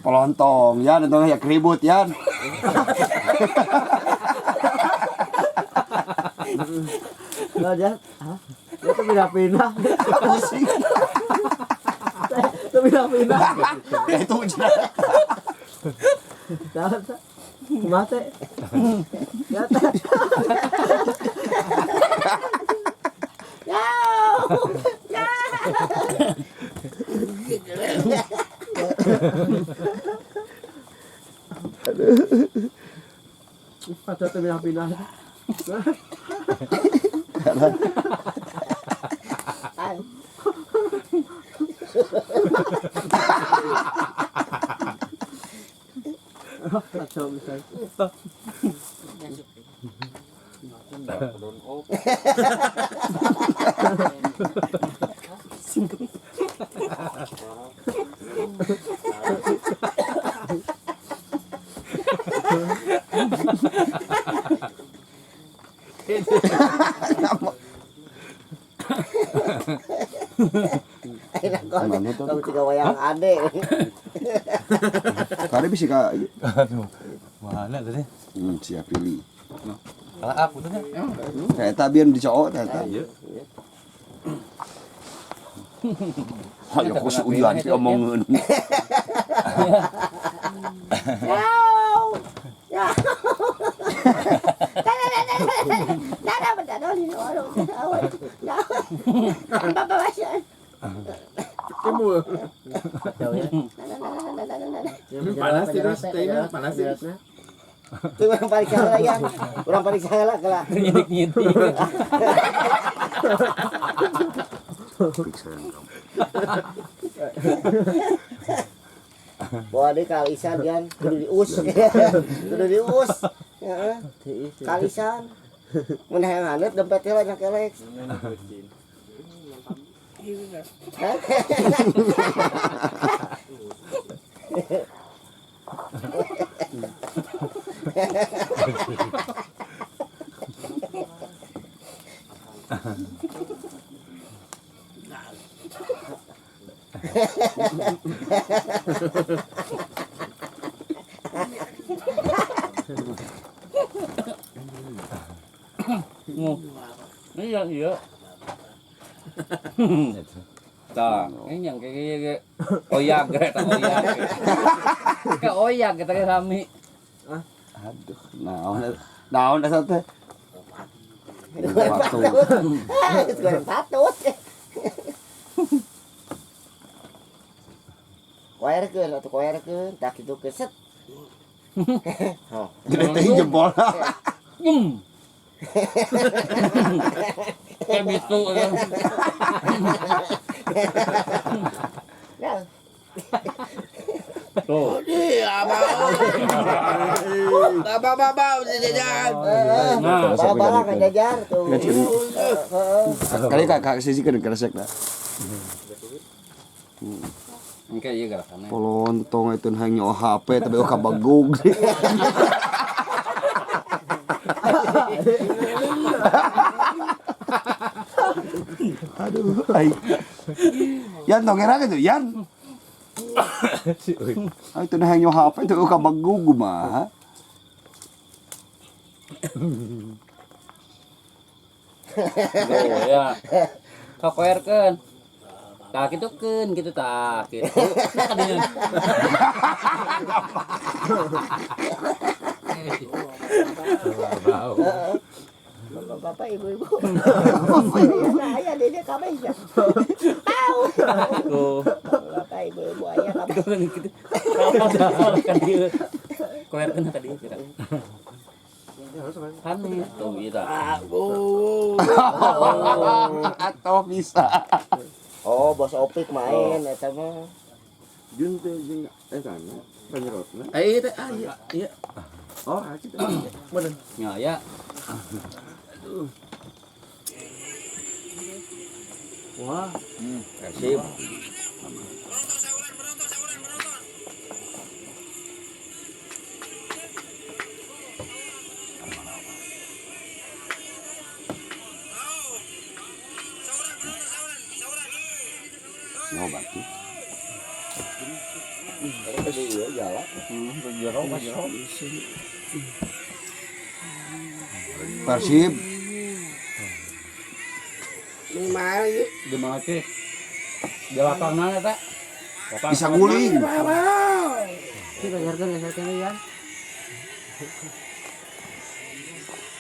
Pelontong, ya, nonton ya keribut, ya. Nah, dia, hah? Dia tuh pindah-pindah. Pusing. Tuh pindah-pindah. Ya itu aja. Jalan, mate. Ya, teh. Ya. Ya. Ada tuh pindah-pindah. Ay. Kacau bisa. Ay, nako. Kamu tiga wayang ade. Kali bisa ka. Aduh. Mana tadi? Siap pilih. Kalah aku tuh nya. Kayak tabian di cowok ternyata. Iya. Ayo kok si Uyan sih omongan. Ya. Ya. Timbul. Kacau ya. Panas terus, tehnya panas terus. Tuh orang paling salah ya. Orang paling salah lah. Nyidik-nyidik. Bawa deh kalisan kan kudu dius. Kudu dius. Heeh. Kalisan. Mun hayang haneut dompet heula nya kelek. Iya, iya. Tah, ini yang kayak oyag, kereta oyag. Kayak oyag kita kayak rame. Aduh, naon naon asal teh. Waktu. Geus goreng patut. Koerkeun atuh koerkeun tak kitu keset. Oh. Gede teh jempol. Kayak bisu. Nah, Tuh. Iya, abang. Abang, abang, jajan. Nah, bala-bala ngajajar tuh. Heeh. Kali kak kak sisi kan keresek dah. Ini kayak iya gerakannya. Polontong itu hanya HP tapi oh kabagug. Aduh, ai. Yan tong era gitu, Yan. Ay, itu na hanya HP itu oh kabagug mah. Tuh ya. Sok koerkeun. Tah kitu keun kitu tah kitu. Nah kadinya. Bau. Bapak-bapak, ibu-ibu. Nah, aya dede kabeh ya. Tahu. Tuh. Bapak, ibu-ibu aya kabeh. Kitu kan kitu. Kan dieu. Koerkeun ka dieu kira. Kan tuh ieu tah. Atau bisa. Oh, bos Opik main eta mah. Jun teh jeung eta na panyerotna. Eh, iya teh, ah iya, iya. Oh, kita. Bener. Ya, ya. Wah, Sip. Nyoba tuh. Iya jalan. Jero mah jero. Persib. Di mana ieu? Di mana sih? Di lapangan eta. Bisa guling. Ki bayarkeun geserkeun ya.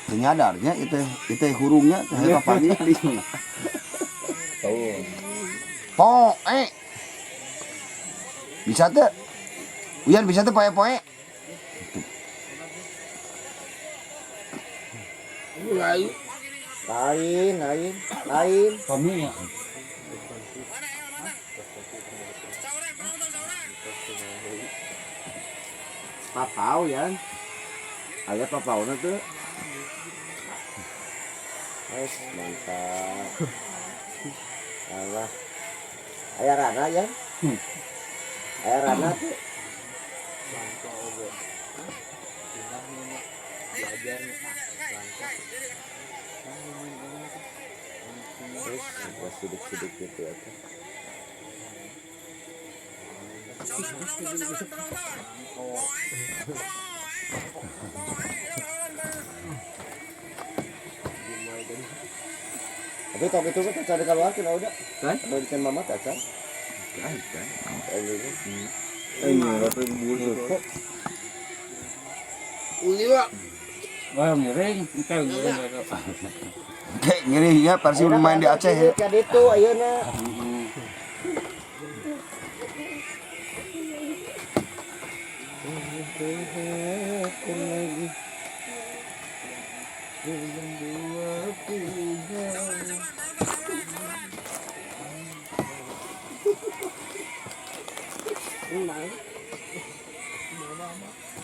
Teu nyadarnya itu itu hurungnya teh papanggih di. Tuh. Poe. Bisa teu? Uyan bisa teu poe-poe? Lain, lain, lain. Kami ya. Papau ya. Aya papauna tuh. Wes, mantap. Alah. Aya rana ya? Aya rana tuh. Terus sidik-sidik gitu ya. Tapi kalau itu kan cari keluar kena udah. Kan? Kalau di mama tak can. Kan kan. Ini. Ini roti bulu. Wah, ngiring, engke ngiring. Oke, ngiring ya Persib main di Aceh ya. Ka ditu ayeuna.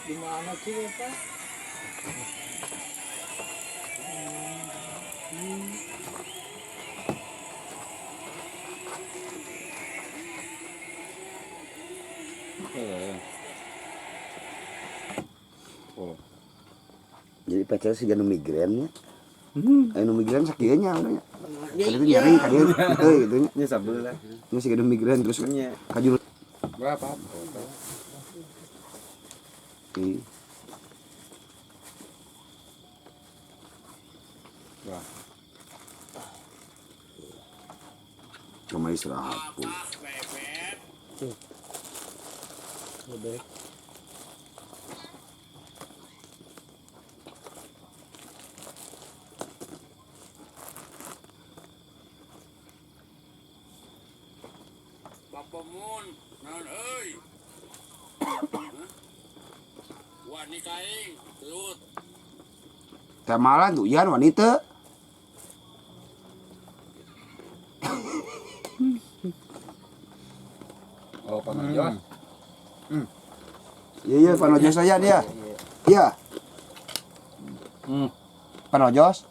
Di mana sih eta? Jadi pacar sih nu migren nya. Aya nu migren sakieu nya udah nya. Kali itu nyeri ka dieu heuh gitu nya. Nya sabelah. Nya siga nu migren terus Nya. kajur. Berapa? Ih. Wah. Cuma istirahat pun. Bapak Mun, naon euy? Wani kaing, terus. Temalan tuh Ian wanita. Oh, panojos. Iya iya panojos saya dia. Iya. Panojos.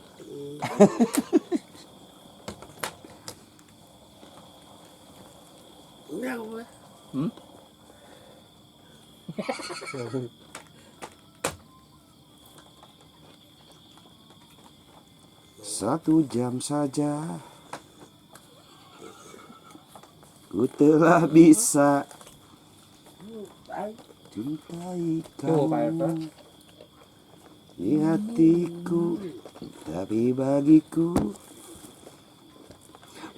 Satu jam saja ku telah bisa cintai Tuh, Pak RT. kamu di hatiku, tapi bagiku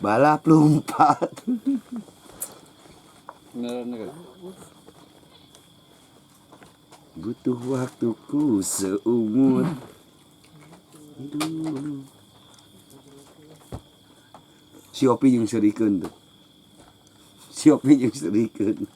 balap lompat. Beneran gitu. Butuh waktuku seumur hidup. Si Opi jeung seurikeun tuh. Si Opi jeung seurikeun.